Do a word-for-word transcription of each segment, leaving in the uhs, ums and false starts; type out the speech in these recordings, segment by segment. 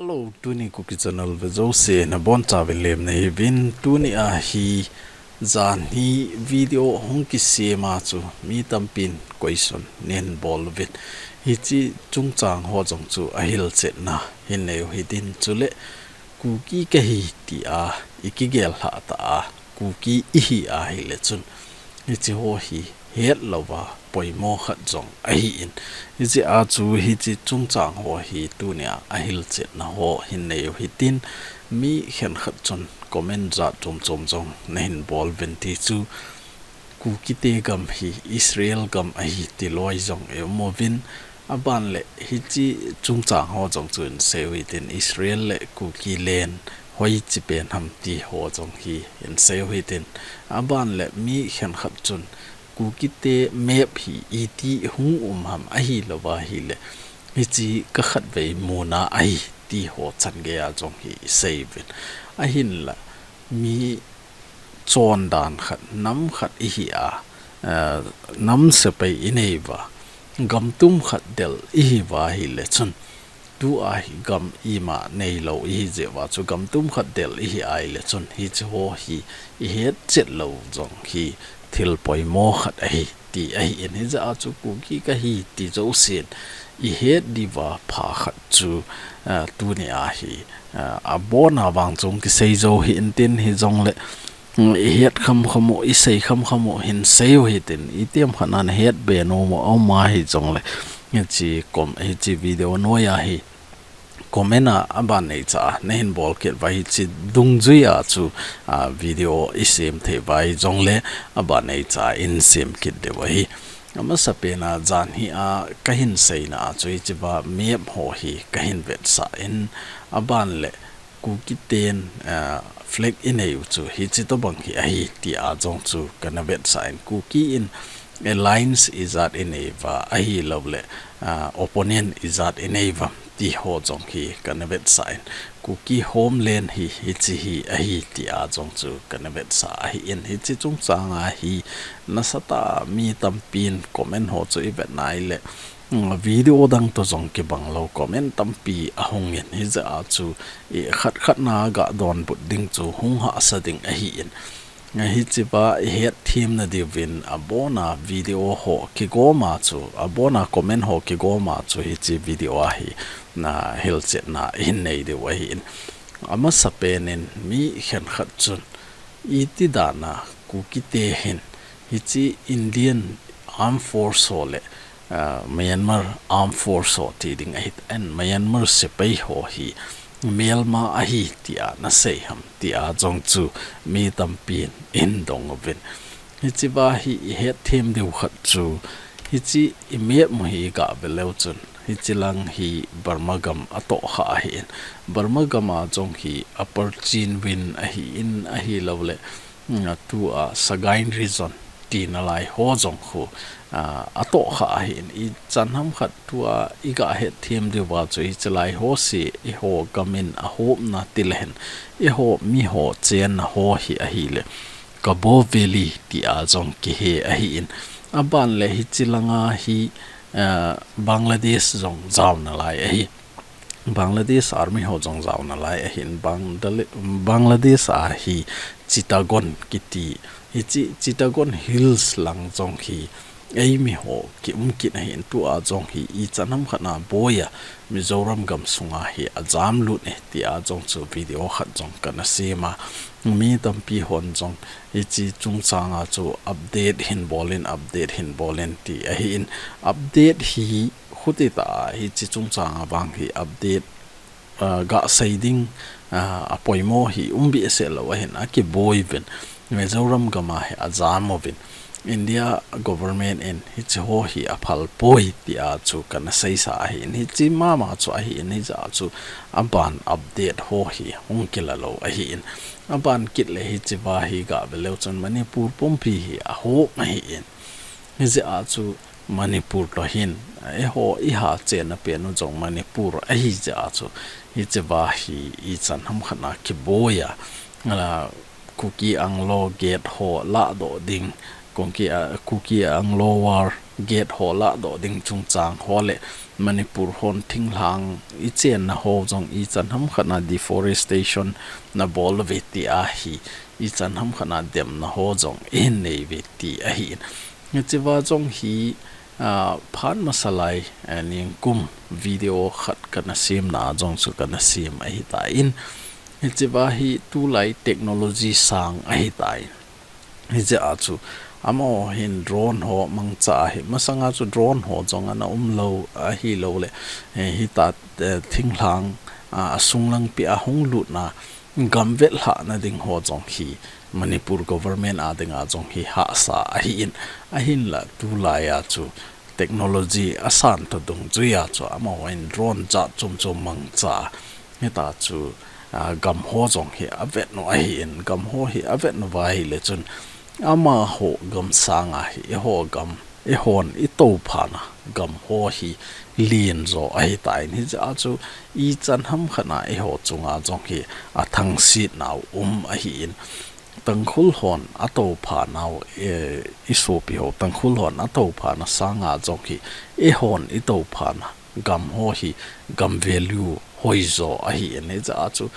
Hello, tuni Kuki Channel ve jouse nabonchauvin lemna hiuvin. Tuni a hi janhi video hung kisema chu mi tampin question nahin bol uvin. Hiche chungchang ho jong chu ahilchetna hin neiu hitin, chule Kuki kahi tia ikigel lhah ta a, Kuki ihi ahile chun, hiche ho hi hetlouva poimo khat jong ahin. Hijeh a chu hiche chungchang ho hi tunia ahilchetna ho hin neiu hitin, mi khenkhat chun comment jat chom chom jong nahin bol uvin ti chu, Kukite gam hi Israel gam ahi ti loi jong ium uvin, aban le hiche chungchang ho jong chu hin seiu hitin, Israel le Kuki land hoiche pen ham ti ho jong hi hin seiu hitin, aban le mi khenkhat chun Kukite map hi iti hung um ham ahilouva ahile, hiche ka khatvei muna ahi ti ho changeiya jong hi isei uvin. Ahinla mi chondan khat, nam khat ihi a, eh, nam sepai inei uva, gam tum khat del ihi uva ahile chun, tua hi gam ima neilou ihi jeh uva chu gam tum khat del ihi ahile chun, hiche ho hi ihetchet lou jong hi thil poimo khat ahi ti ahin. Hijeh a chu Kuki kahi ti jousen ihet diuva pha khat chu, ah, tunia hi, ah, abona vang chu kisei jou hih intin, hijongle, mm, ihet khamkham u, isei khamkham u hin seiu hitin, itiham khat nahet be nom u aum ahi jongle, hiche com-, hiche video noiya hi comment a aban neicha nahin bol kit uva hiche dungjuiya chu, ah, video isem thei uva hijongle aban neicha in sem kit diu ahi. Amasapena janhi a kahin seina a chu hichea map ho hi kahin vetsah in, aban le Kukiten, ah, flag inei u chu hiche tobang hi ahi tia jong chu kana vetsah in, Kuki in alliance ijat inei uva ahilou le, ah, opponent ijat inei uvam ti ho jong hi kana vetsah in, Kuki homeland hi hiche hi ahi tia jong chu kana vetsah ahin, hiche chungchanga hi nasatah a mi tampin comment ho chu ivet nai le, mm, video dang toh jong kibang lou comment tampi ahung in, hijeh a chu i khat khat na ga donbut ding chu hung hahsa ding ahin. Hichea ihet themna diuvin abona video ho kigoma chu, abona comment ho kigoma chu hiche video a hi nahilchetna hin nei diu ahin. Amasapen in mi khenkhat chun iti dan a Kukite hin hiche Indian Armed Force ho le, ah, Myanmar Armed Force ho ti ding ahitan, Myanmar sepai ho hi melma ahi tia nasei ham tia jong chu mi tampin ahin dong uvin. Hichea hi ihet them diu khat chu, hiche i map u hi iga ve leu chun, hiche lang hi Burma gam atoh kha ahin, Burma gam a jong hi Upper Chindwin ahin, ahilou le, mm, tua Sagaing Region tina lai ho jong khu, ah, atoh kha ahin, ichan ham khat tua iga het them diu va chu hiche lai ho se eiho gam in ahopna ti le hen, eiho mi ho chenna ho hi ahile, Kabaw Valley tia jong kihe ahin. Aban le hiche langa hi, ah, Bangladesh jong jaona lai ahi. Bangladesh Army ho jong jaona lai ahin, Bangdale-, Bangladesh a hi Chittagong kiti, hiche Chittagong Hills lang jong hi eimi ho kium kit ahin, tua jong hi ichan ham khat na boiya Mizoram gam sunga hi ajam lut e tia jong chu video khat jong kana sem a, mi tampi hon jong hiche chungchanga chu update hin bol in, update hin bol in ti ahin, update hi khuti tah a hiche chungchanga vang hi update, ah, ga sei ding, ah, apoimo hi um behseh lou ahin, akiboi uvin, Mizoram gam a hi ajam uvin, India government in hiche ho hi aphal poi tia chu kana seisa ahin, hiche mama chu ahin, hijeh a chu aban update ho hi hung kila lou ahin, aban kit le hichea hi ga ve leu chun Manipur pumpi hi ahop ahin, hijeh a chu Manipur toh hin, eiho iha chenna pen u jong Manipur ahi jeh a chu, hichea hi ichan ham khat na kiboiya, ala, Kuki Anglo gate ho ladoh ding, Kuki, a, Kuki Anglo war, gate ho ladoh ding chungchang ho le Manipur hon thinglhang ichenna ho jong ichan hamkhat na deforestation nabol uve ti ahi, ichan hamkhat na demna ho jong ihin nei uve ti ahin. Hichea jong hi, ah, phat masa lai, eh, nikum video khat kana semna jong chu kana sem ahitan. Hichea hi tulai technology sang ahitan. Hijeh a chu amaho hin drone ho mangcha ahi. Masanga chu drone ho jong ana umlou ahilou le, eh, hita, eh, thinglhang, ah, asung langpi a hung lutna gam vetlhahna ding ho jong hi Manipur government a dinga jong hi hahsa ahin, ahinla tulai a chu technology asan tho dungjuia chu amaho hin drone jat chom chom mangcha. Hita chu, ah, gam ho jong hi avet u ahin, gam ho hi avet uva ahile chun amaho gam sanga hi eiho gam, eihon itouphat na gam ho hi len jo ahitan. Hijeh a chu ichan hamkhat na eiho chunga jong hi athangsetnau um ahin. Tangkhul hon atouphat nau, eh, isopi ho Tangkhul hon atouphat na sanga jong hi eihon itouphat na gam ho hi gam value hoijo ahin. Hijeh a chu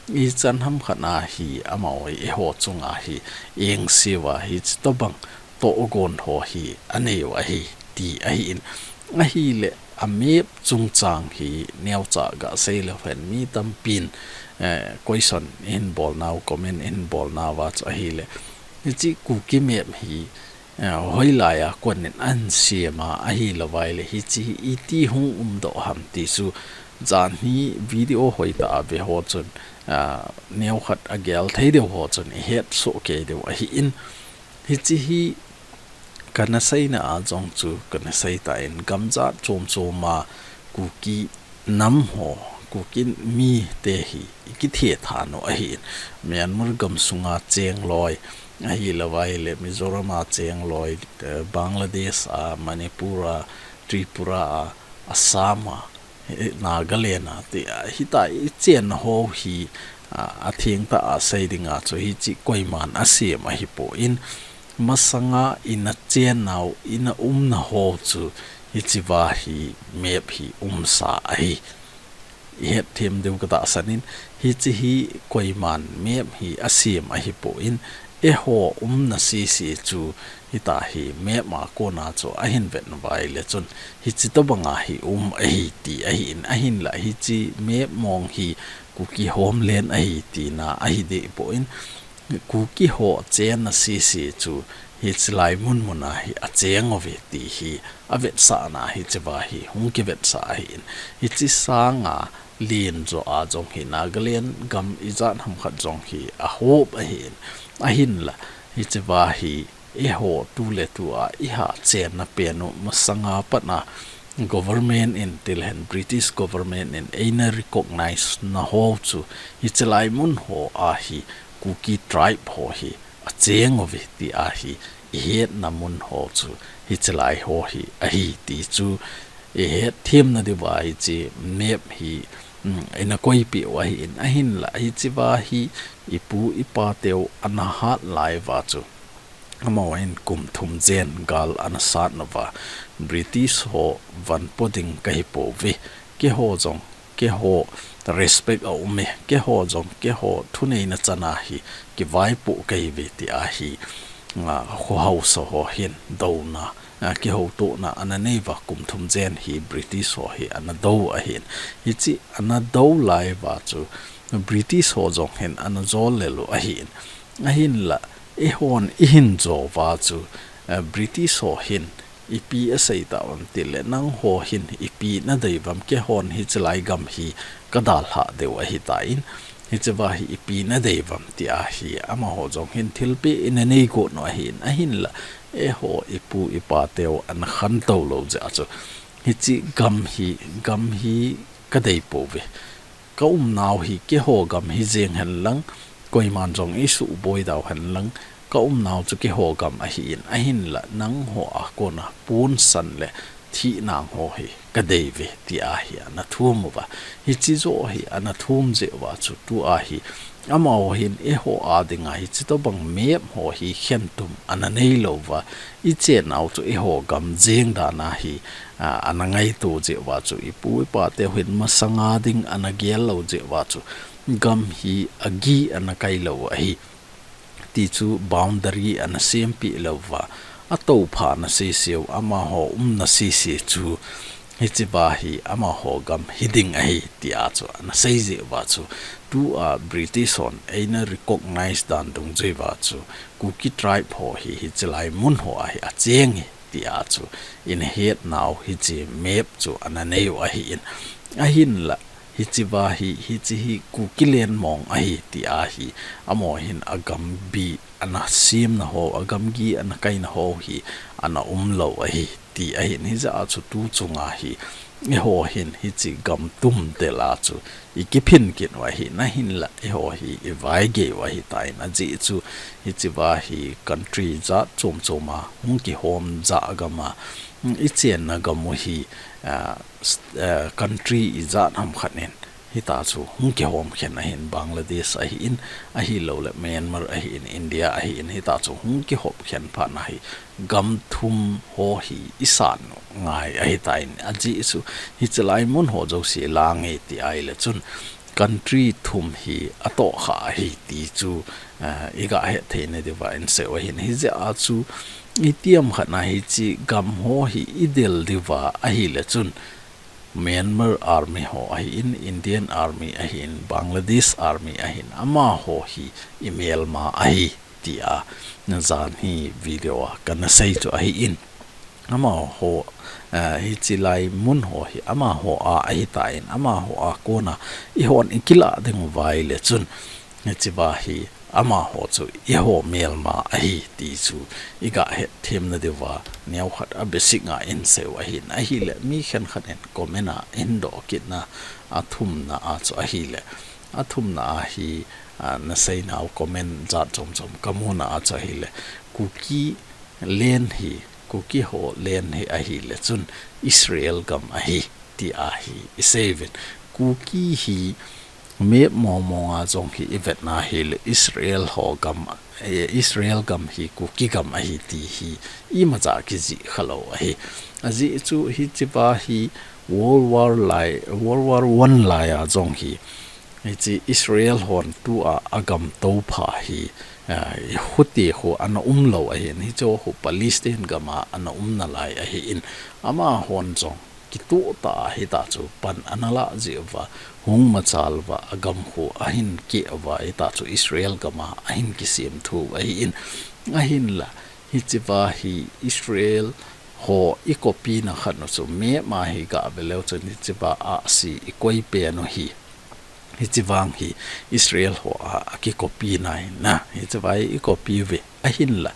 ichan hamkhat na hi amaho hi eiho chunga hi engse uva hiche tobang tohgon ho hi anei u ahi ti ahin. Ahile a map chungchang hi neocha gasei leu hen, mi tampin, eh, question ihin bolnau, comment ihin bolnauva chu ahile, hiche Kuki map hi, eh, hoilai a konin ahin sem a, ahilou vaile hiche hi iti hung umdoh ham ti chu janhi video hoitah a ve ho chun, ah, neokhat agel thei diu ho chun ihet soh kei diu ahin. Hiche hi kana seina a jong chu kana seitan, gam jat chom chom a Kuki nam ho, Kuki mite hi ikithethan u ahin. Myanmar gam sunga cheng loi, ahilou vaile Mizoram a cheng loi, eh, Bangladesh a, Manipur a, Tripura a, Assam a, eh, Nagaland a, ti a, hita ichenna ho hi, ah, athengtah a sei dinga chu hiche koiman asem ahipon, masanga ina chennau, ina umna ho chu hichea hi map hi umsa ahi. Ihet them diu katahsan in, hiche hi koiman map hi asem ahipon, eiho umna sese chu hita hi map a kona chu ahin vet uva ahile chun hiche tobanga hi um ahi ti ahin, ahinla hiche map mong hi Kuki homeland ahi tina ahi dehpon, Kuki ho chenna sese chu hichelai munmun a hi acheng uve ti hi avetsahna hichea hi hung kivetsah ahin. Hiche sanga len jo a jong hi Nagaland gam ijat hamkhat jong hi ahop ahin. Ahinla hichea hi eiho tuletua iha chenna pen u masanga pat a government in tilhen British government in eina recognize na ho chu hichelai mun ho a hi Kuki tribe ho hi acheng uve ti a hi ihetna mun ho chu hichelai ho hi ahi ti chu ihet themna diuva hiche map hi, um, ina koipeh u ahin, ahinla hichea hi ipu ipa teu ana hat lai uva chu amaho hin kum thum jen gal ana sat nauva, British ho vanpo ding kahi pouve. Keiho jong, keiho respect aume. Keiho jong, keiho thuneina chana hi kivaipoh kahiuve ti a hi, a, kho haosa ho hin douna, a, kihoutohna ana nei uva kum thum jen hi British ho hi ana dou ahin. Hiche ana dou lai uva chu British ho jong hin ana jol lel u ahin. Ahinla, eihon ihin jou uva chu, eh, British ho hin ipi asei tauvam tile, nangho hin ipi nadei uvam, keihon hichelai gam hi kadalhah diu ahitan, hichea hi ipi nadei uvam ti a hi amaho jong hin thilpeh ina nei got u ahin, ahinla, eiho ipu ipa teu ana khantou lou jeh a chu, hiche gam hi, gam hi kadei pouve. Ka umnau hi keiho gam hi jeng henlang, koiman jong eisuboi dau henlang, ka umnau chu keiho gam ahin, ahinla nangho a kona ponsan le thi nang ho hi kadei ve, tia hi ana thum uva. Hichi jo hi ana thum jeh uva chu tua hi amaho hin eiho a dinga hichi tobang map ho hi khentum ana nei lou uva. I chen nau chu eiho gam jeng dan a hi, a, ana ngaito jeh uva chu ipu ipa teu hin masanga ding ana gel lou jeh uva chu gam hi agi ana kai lou ahi. Ti chu boundary ana sempeh lou uva, atoupha na seseu, amaho umna sese chu hichiva hi amaho gam hiding ahi, tia chu ana sei jeh uva chu tua British hon eina recognize dan dungjui uva chu Kuki tribe ho hi hichilai mun ho a hi acheng e, tia chu ina het nau hichi map chu ana nei u ahin. Ahinla, hichiva hi, hichi hi Kuki land mong ahi, tia hi amaho hin agam bi ana semna ho, agam gi ana kaina ho hi ana umlou ahi, ti ahin. Hijeh a chu tu chunga hi eiho hin hichi gam tum tel a chu ikiphin kit u ahi, ahinla eiho hi ivaigei u ahitan, ajeh chu hichiva hi country jat chom chom a hung kihom ja gam a, ichenna gam u hi, ah, s-, ah, country ijat ham khat in hita chu hung kihom khen ahin, Bangladesh ahin, ahilouleh Myanmar ahin, India ahin, hita chu hung kihop khen phat na hi gam thum ho hi isan ngai ahitan, ajeh chu hichilai mun ho jouse lang e ti ahile chun country thum hi atohkha ahi ti chu, ah, iga het theina diuva insei u ahin. Hijeh a chu itiham khat na hichi gam ho hi idel diuva ahile chun Myanmar Army ho ahin, Indian Army ahin, Bangladesh Army ahin, amaho hi imelma ahi, tia jan hi video a kana sei chu ahin. Amaho, eh, hichilai mun ho hi amaho a ahitan, amaho a kona eihon ikilah diu ahile chun hichiva hi amaho chu eiho melma ahi ti chu iga het themna diuva neokhat a basic nga insei u ahin. Ahile mi khenkhat in comment a ahin doh kitna athumna a chu ahile, athumna a hi, ah, nasei nau comment jat chom chom kamuna a chu ahile, Kuki land hi, Kuki ho land hi ahile chun Israel gam ahi, tia hi isei uvin. Kuki hi map mong mong a jong hi ivetna hile Israel ho gam, eh, Israel gam hi Kuki gam ahi ti hi imacha kijih khalou ahi. Ajeh chu hichiva hi World War lai, World War One lai a jong hi hichi Israel hon tua agam toupha hi, ah, hiti khu ana umlou ahin, hichu khu Palestine gam a ana umna lai ahin, amahon jong kitoh tah a hita chu pan ana lah jeh uva, hung machal uva, agam khu ahin keh uva, hita chu Israel gam a ahin kisemthu ahin. Ahinla, hichiva hi Israel ho i copy na khat u chu map a hi gah ve leu chun hichiva ahsi i koi pen u hi, hichi vang hi Israel ho a, aki copy na ahin, hichiva hi i copy uve. Ahinla,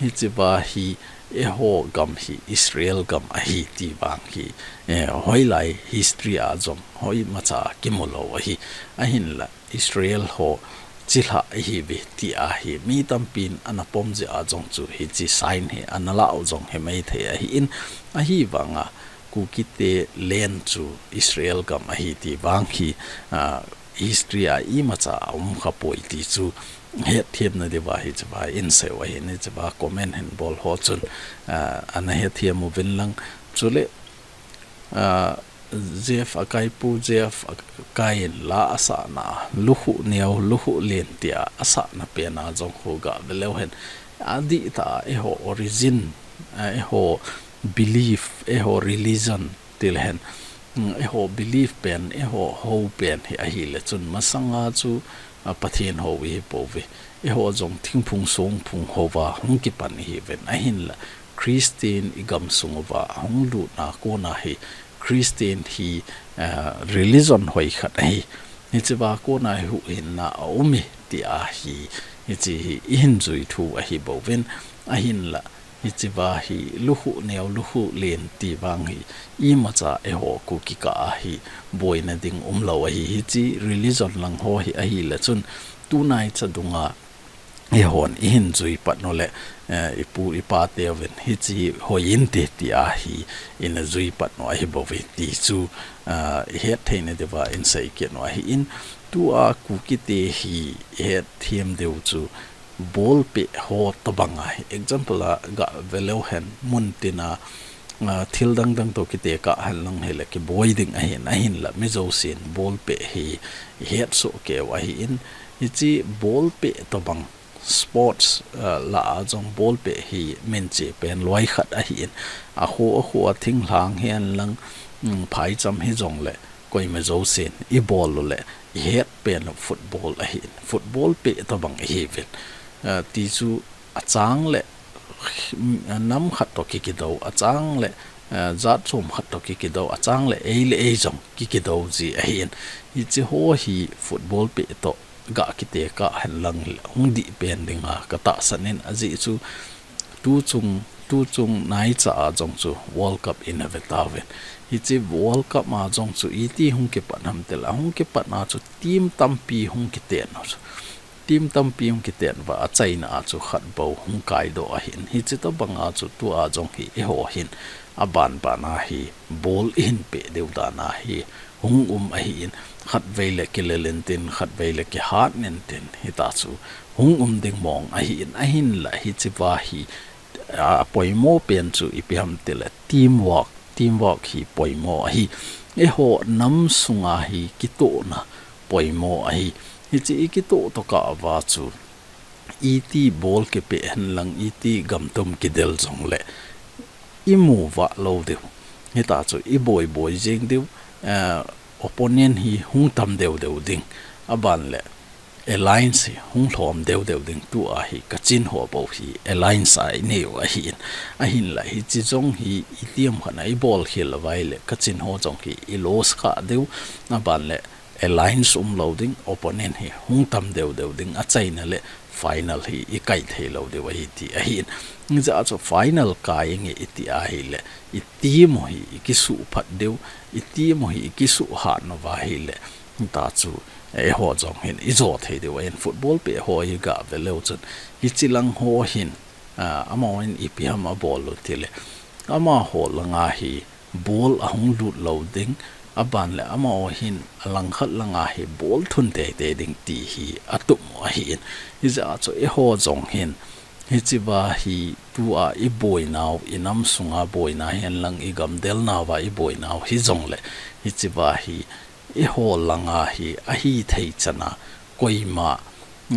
hichiva hi eiho gam hi Israel gam ahi ti vang hi, eh, hoilai history a jong hoimacha kimu lou ahi. Ahinla, Israel ho chilhah ihiuve tia hi mi tampin ana pom jeh a jong chu hichi sign hi ana lah u jong hi maithei ahin, ahivanga Kukite land chu Israel gam ahi ti vang hi, ah, history a imacha aum khapoi ti chu hetthemna diuva hichiva insei u ahin, hichiva comment hin bol ho chun, ah, ana hethem uvin lang. Chule, ah, Jeff Akai, Pu Jeff Akai in la asahna, Lukhuh Neo, Lukhuh Len tia asahna pen a jong khu gah ve leu hen, adihtah a eiho origin, ah, eiho belief, eiho religion, ti leu hen, mm, eiho belief pen, eiho hou pen hi ahile chun masanga chu, ah, Pathen hou ihi pouve. Eiho jong thingphung songphung hou va hung kipan ihiuvin, ahinla Christian i gamsung uva hung lutna kona hi Christian hi, ah, religion hoi khat ahi. Hichiva kona hi huhhingna aum e tia hi, hichi hi ihin juithu ahi bouvin, ahinla hichiva hi Lukhuh Neo, Lukhuh Len ti vang hi imacha eiho Kuki kah a hi boina ding umlou ahi. Hichi religion lang ho hi ahile chun tunaicha dunga eihon ihin jui pat u le, eh, ipu ipa teuvin hiche hi hoi inte tia hi ina jui pat u ahi bouve ti chu, ah, ihet theina diuva insei kit u ahin, tua Kuki te hi ihet them diu chu ball peh ho tobang ahi. Example a ga ve leu hen, mun tin a, ah, thil dang dang toh kitekah hen lang hile kiboi ding ahin, ahinla mi jousen ball peh hi ihet soh kei u ahin, hiche ball peh tobang sports, ah, lah a jong ball peh hi minche pen loi khat ahin, akhu akhu a thinglhang hihen lang, um, phaicham hijongle koima jousen ibol u le ihet pen u football ahin, football peh tobang ihiuvin. Ah, ti chu achang le nam khat toh kikidou, achang le, eh, jat chom khat toh kikidou, achang le ei le ei jong kikidou ji ahin. Hiche ho hi football peh toh ga kitekah hen lang le hung dih pen dinga katahsan in, ajeh chu tuchung, tuchung naicha a jong chu World Cup ina ve tauvin. Hiche World Cup a jong chu iti hung kipat ham tile, ahung kipat a chu team tampi hung kiten u chu. Team tampi hung kiten uva, achaina a chu khat bou hung kaidoh ahin. Hiche tobang a chu tua jong hi eiho hin aban ban a hi ball ihin peh diu dan a hi hung um ahin. Khatvei le kilel intin, khatvei le kihat intin, hita chu hung um ding mong ahin, ahinla hiche va hi, a, poimo pen chu ipi ham tile teamwork, teamwork hi poimo ahi. Eiho nam sunga hi kitohna poimo ahi. Hiche ikitoh tokah uva chu iti ball kipeh hen lang, iti gamtum kidel jongle imu vah lou diu. Hita chu iboi boi jeng diu, eh, opponent hi hung tam deu deu ding. Aban le alliance hi hung lhom deu deu ding, tua hi kachin ho bou hi alliance a inei u ahin. Ahinla hiche jong hi itiam khat a ibol khel uva ahile kachin ho jong hi i lose kha diu. Aban le alliance umlou ding, opponent hi hung tam deu deu ding, achaina le final hi ikai thei lou diu ahi ti ahin. Hijeh a chu final kai inge iti ahile, i team u hi ikisuh phat diu, i team u hi ikisuh hat uva ahile, hita chu eiho jong hin ijo thei diu ahin. Football peh ho hi ga ve leu chun, hiche lang ho hin, ah, amahon ipi ham abol u tile, amaho langa hi ball ahung lut lou ding, aban le amaho hin alangkhat langa hi ball thun teitei ding ti hi atum u ahin. Hijeh a chu eiho jong hin hiche va hi tua iboinau, inam sunga boina hihen lang, igamdel nauva iboinau hijongle, hiche va hi eiho langa hi ahithei chana koima,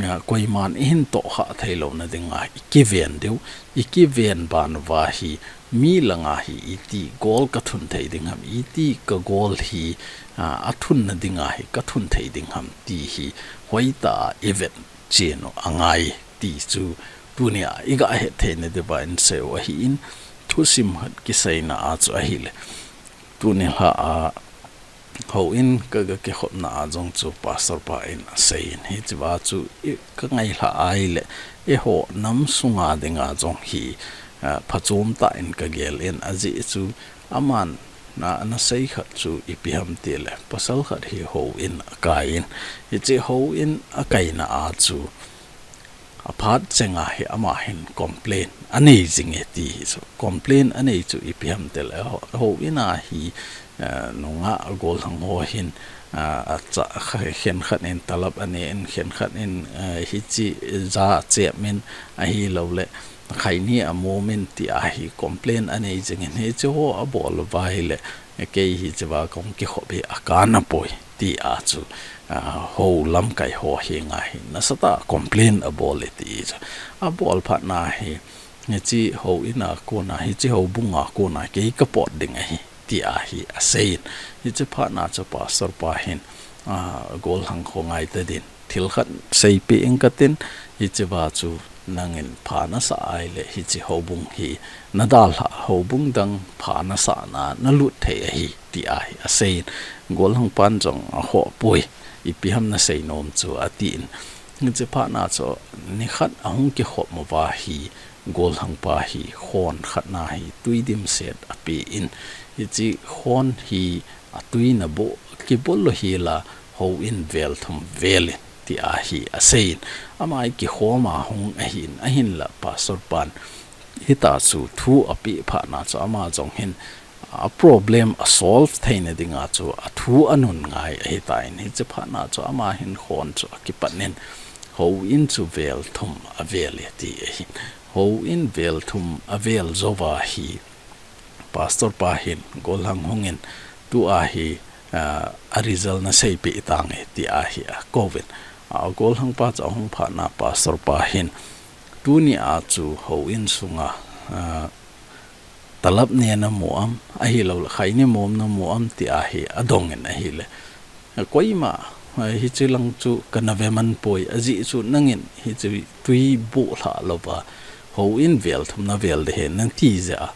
ah, koiman ihin tohkhah thei louna dinga ikiven diu, ikiven ban uva hi mi langa hi iti goal kathun thei ding ham, iti ka goal hi, ah, athunna dinga hi kathun thei ding ham ti hi hoitah a ivet chen u angai ti chu tunia iga het theina diuva insei u ahin, thusim khat kiseina a chu ahile, tuni lha a houin kaga kikhopna a jong chu pastor pa in aseiyin, hiche va chu i, kangai lhah ahile, eiho nam sunga dinga jong hi, ah, phachom tah in kagel in, ajeh chu aman ana, ana sei khat chu ipi ham tile, pasal khat hi houin akai in, hiche houin akaina a chu aphat chenga hi ama hin complain anei jinge ti hi chu. Complain anei chu ipi ham tile, ho, houin a hi, eh, nungah gollhang ho hin, ah, acha, khenkhat in talab anei in, khenkhat in, eh, hiche ja achep in, ahilouleh khaini amom in tia hi complain anei jingin, hiche ho abol uva ahile, kei hiche va kahung kikhop hi akana poi tia chu, ah, hou lamkai ho henga hi nasatah a complain abol e ti chu. Abol phatna hi, hiche houin a kona, hiche houbung a kona kei kapot ding ahi tia hi aseiyin. Hiche phatna chu pastor pa hin, ah, gollhang ho ngaitah din thil khat seipeh inge katin, hiche va chu nangin pha nasah ahile hiche houbung hi nadalhah, houbung dang pha nasahna a nalut thei ahi tia hi aseiyin. Gollhang pan jong akhoh poi, ipi ham nasei nom chu atin. Hiche phatna chu nikhat ahung kikhop uva hi gollhang pa hi khon khatna hi tui dimset apen, hiche khon hi atui nabol, kibol u hila houin vel thum vel in ti ahi aseiyin. Ama hi kikhom a hung ahin, ahinla pastor pan hita chu thu apeh phat na chu ama jong hin a problem a solve theina dinga chu a thu anun ngai ahitan, hiche phat na chu ama hin khon chu akipan in houin chu vel thum avel e ti ahin. Houin vel thum avel jouva hi pastor pa hin golhang hungin, tua hi, ah, a result naseipeh tange ti ahi akouvin. A golhang pa chu ahung phat na pastor pa hin, tuni a chu houin sunga, ah, talap ne namu am, ahilouleh khaini mom namu am ti ahi adongin ahile. Koima, eh, hiche lang chu kana ve man poi, ajeh chu nangin hiche tui boh lha louva, houin vel thum navel ding ahi nati jeh a,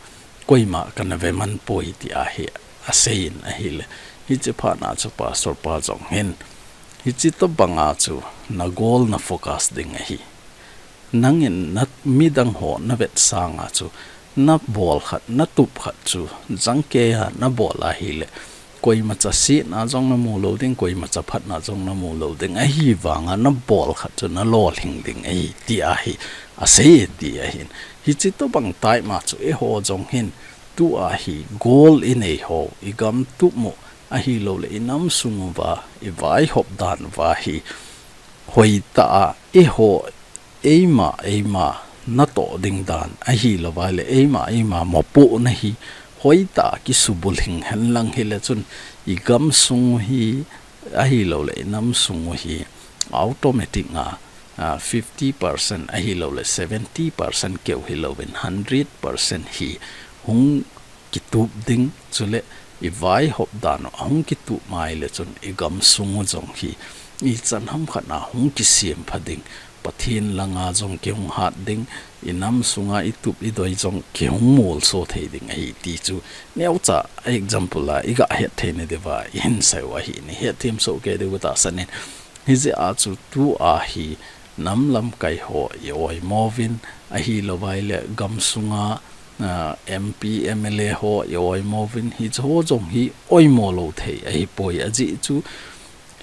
koima kana ve man poi ti ahi aseiyin ahile. Hiche phat na chu pastor pa jong hin, hiche tobang a chu na goal na focus ding ahi. Nangin na midang ho navet sanga chu, nabol khat, natup khat chu, jangkeiya nabol ahile, koimacha setna jong namu lou ding, koimacha phatna jong namu lou ding, ahivanga nabol khat chu nalolhing ding ahi, ti ahi, asei ti ahin. Hiche tobang type ma chu eiho jong hin, tua hi goal inei ho, igam tup mo, ahilouleh inam sung uva, ivaihop dan uva hi, hoitah a, eiho, eima, eima, natoh ding dan, ahilouvai le, eima, eima, mopohna hi, hoitah a kisubulhing henlang hile chun, igam sung u hi, ahilouleh, inam sung u hi, automatic a, a, fifty percent, ahilouleh, seventy percent keu hilouvin, hundred percent hi, hung kitup ding, chule ivaihop dan u ahung kitup mai le chun igam sung u jong hi ichan ham khat na hung kisem pha ding, Pathen langa jong kihung hat ding, inam sunga itup idoi jong kihung molso thei ding ahi ti chu neocha example a iga het theina diuva ihin seiyu ahi, ihet them soh kei diu tahsan in. Hijeh a chu tua hi nam lamkai ho i oimo uvin, ahilouvai le gam sunga, ah, M P, M L A ho i oimo uvin, hiche ho jong hi oimo lou thei ahipoi, ajeh chu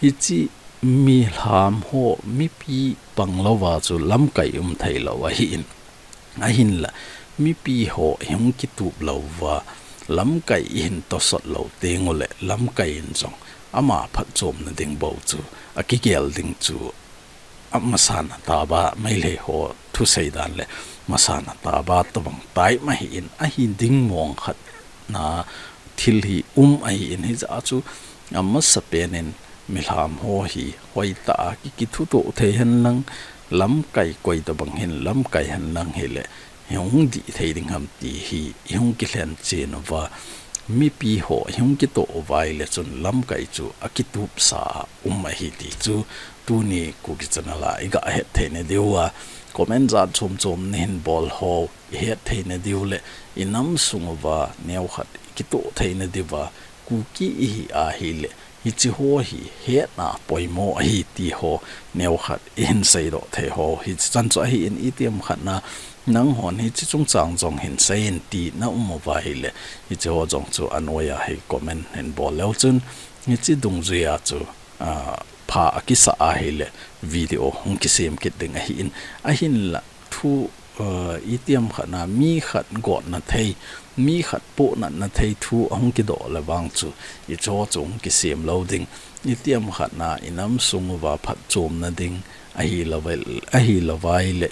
hiche milham ho mipi pang louva chu lamkai um thei lou ahin. Ahinla, mipi ho ihung kitup louva, lamkai ihin tosot lou teng ule, lamkai in jong ama phatchomna ding bou chu akigel ding chu, a masana taba, Meitei ho thusei dan le masana taba tobang type ma ahin, ahi ding mong khat na thil hi um ahin, hijeh a chu amasapen in milham ho hi hoitah a ki, kithutoh thei henlang, lamkai koi tobang hin lamkai henlang hile, ihung dih thei ding ham ti hi ihung kilhen chen uva, mipi ho ihung kitoh uva ile chun lamkai chu akitupsa a um ahi ti chu tuni Kuki channel a iga het theina diuva, comment jat chom chom nahin bol ho ihet theina diu le, inam sung uva neokhat kitoh theina diuva, Kuki ihi ahile, hiche ho hi hetna poimo ahi ti ho neokhat ihin seidoh thei ho, hiche chan chu ahin, itiham khat na nanghon hiche chungchang jong hin seiyin ti na um uva ahile, hiche ho jong chu anoiya hi comment hin bol leu chun, hiche dungjuiya chu, ah, pha akisa ahile, video hung kisem kit ding ahin, ahinla thu, ah, itiham khat na mi khat gotna thei, mi khat pohnatna thei thu ahung kidoh le vang chu, hiche ho chu hung kisem lou ding. Itiham khat na inam sung uva phatchomna ding, ahilouvai, ahilouvai le,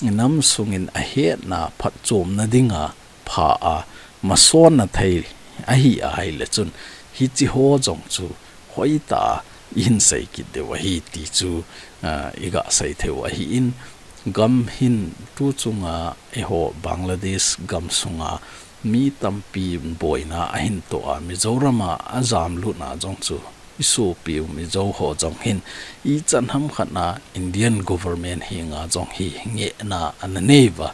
inam sungin ahetna phatchomna dinga pha a masonna thei ahi ahile chun, hiche ho jong chu hoitah a ihin sei kit diu ahi ti chu, ah, iga sei theiyu ahin, gam hin tu chunga eiho Bangladesh gam sunga mi tampi boina ahin toh a, Mizoram a ajam lutna jong chu isopiu Mizo ho jong hin ichan ham khat na Indian government henga jong hi ngehna ana neiuva,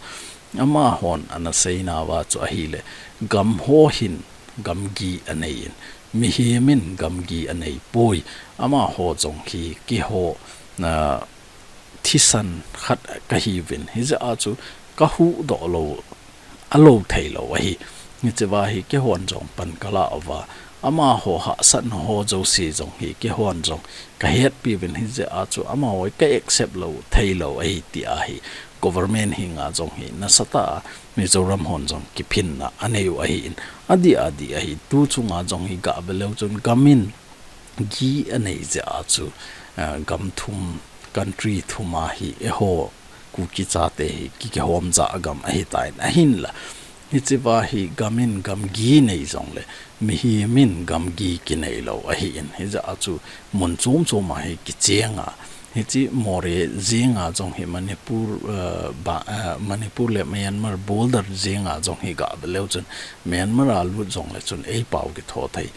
amahon ana seinauva chu ahile, gam ho hin gamgi aneiyin, mihem in gamgi aneipoi, amaho jong hi keiho, ah, thisan khat kahiuvin, hijeh a chu kahuhdoh lou, alou thei lou ahi. Hichea hi keihon jong pan kalah uva, Amaho hahsatna ho jouse jong hi, keihon jong kahetpi uvin, hijeh a chu amaho hi ka accept lou, theilou ahi ti ahi. Government henga jong hi nasatah a Mizoram hon jong kiphinna anei u ahin. Adih adih ahi, tu chunga jong hi gah ve leu chun gam in gi anei jeh a chu, ah, gam thum, country thum a hi eiho Kuki chate hi ki, kihom jah gam ahitan ahinla. Hichea hi gam in gam gi nei jongle, mihem in gam gi kinei lou ahin. Hijeh a chu mun chom chom a hi kicheng a. Hiche Moreh jenga jong hi Manipur, eh, ba, eh, Manipur le Myanmar border jenga jong hi gah ve leu chun Myanmar a lut jongle chun eipao kitho thei.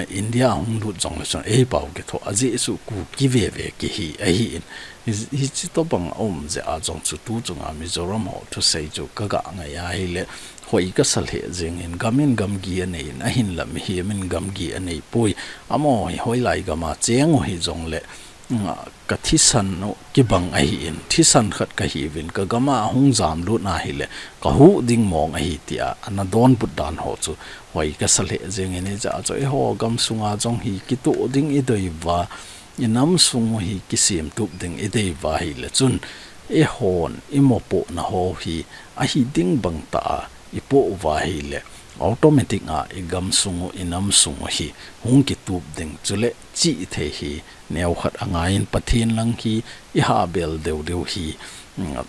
India hung lut jongle chun eipao kitho, ajeh chu Kuki veve kihi ahin. Hi, hiche tobang a um jeh a jong chu tu chunga Mizoram ho thusei chu ka gah ngai ahile, hoi ka sa lheh jeng in, gam in gam gi anei in, ahinla mihem in gam gi anei poi. Amaho hi hoilai gam a cheng u hijongle, nga, ka thisan u kibang ahin, thisan khat kahi uvin, ka gam a hung jam lut na hile, ka huh ding mong ahi tia, ana donbut dan ho chu, hoi ka sa lheh jeng in, hijeh a chu eiho gam sunga jong hi kitoh ding i dei uva, i nam sung u hi kisem tup ding i dei uva ahile chun, eihon i mopohna ho hi ahi ding bang tah a i poh uva ahile, automatic a i gam sung u, i nam sung u hi hung kitup ding, chule chih thei hi neo khat angai in, Pathen lang hi i hahbel deu deu hi, mm,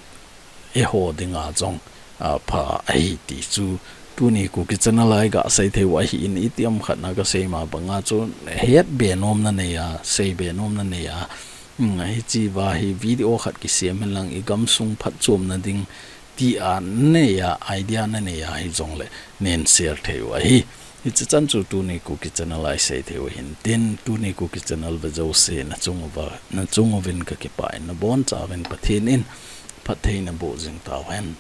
eiho dinga jong, ah, pha ahi ti chu tuni Kuki channel a i gah sei thei u ahin, itiham khat na ka sei ma banga chu hetbe nomna nei a, seibe nomna nei a, mm, hichea hi video khat kisem hen lang i gam sung phatchomna ding tia na nei a, idea na nei a hijongle nen share thei u ahi. Hiche chan chu tuni Kuki channel a i sei thei u ahin tin, tuni Kuki channel ve jouse na chung uva, na chung uvin ka kipah in, na boncha uvin Pathen in phatthei na boh jing tau hen.